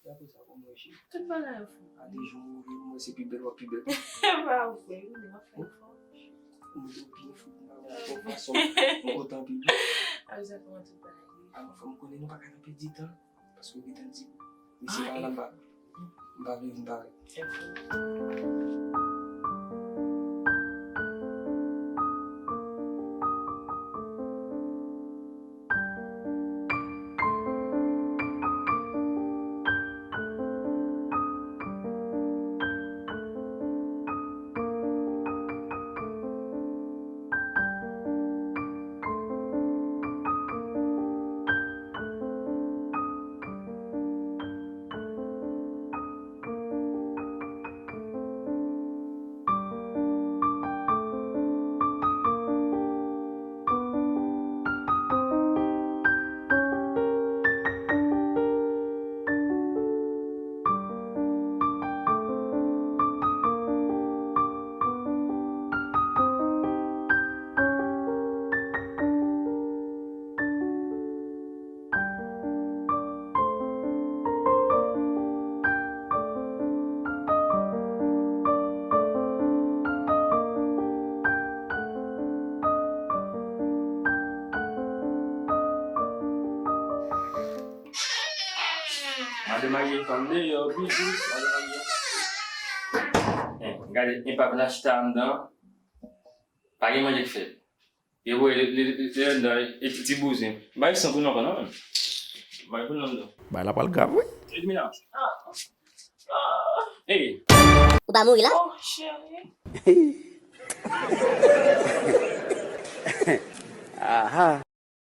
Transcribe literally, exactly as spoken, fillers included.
Gade sa kòman w ye. Tout bagay yo fou. A de jou move, mwen se pi bèl, w ap pi bèl. Pa vre, wi, w ap fè fò. Mwen te byen fou, mwen pa wè yon fason. Mwen kontan anpil. Avè sa kòman tout bagay yo. Alò, fò m konnen nou pa ka nan pèdi tan. Paske w gentan di, misye pa la, m pa, m pa vle vin parèt. Madan marye fanm deyò, bijou, madan marye. Gade, enpak la chita anndan. Pa gen manje k fèt. Yo voye li anndan, e ti bouzen. M pa gen san pou nou ankò non. M pa gen pou nou anndan. Bagay la pral grav wi. Edmina. Ey. Ou pa mouri la? Oh, cheri. Aha.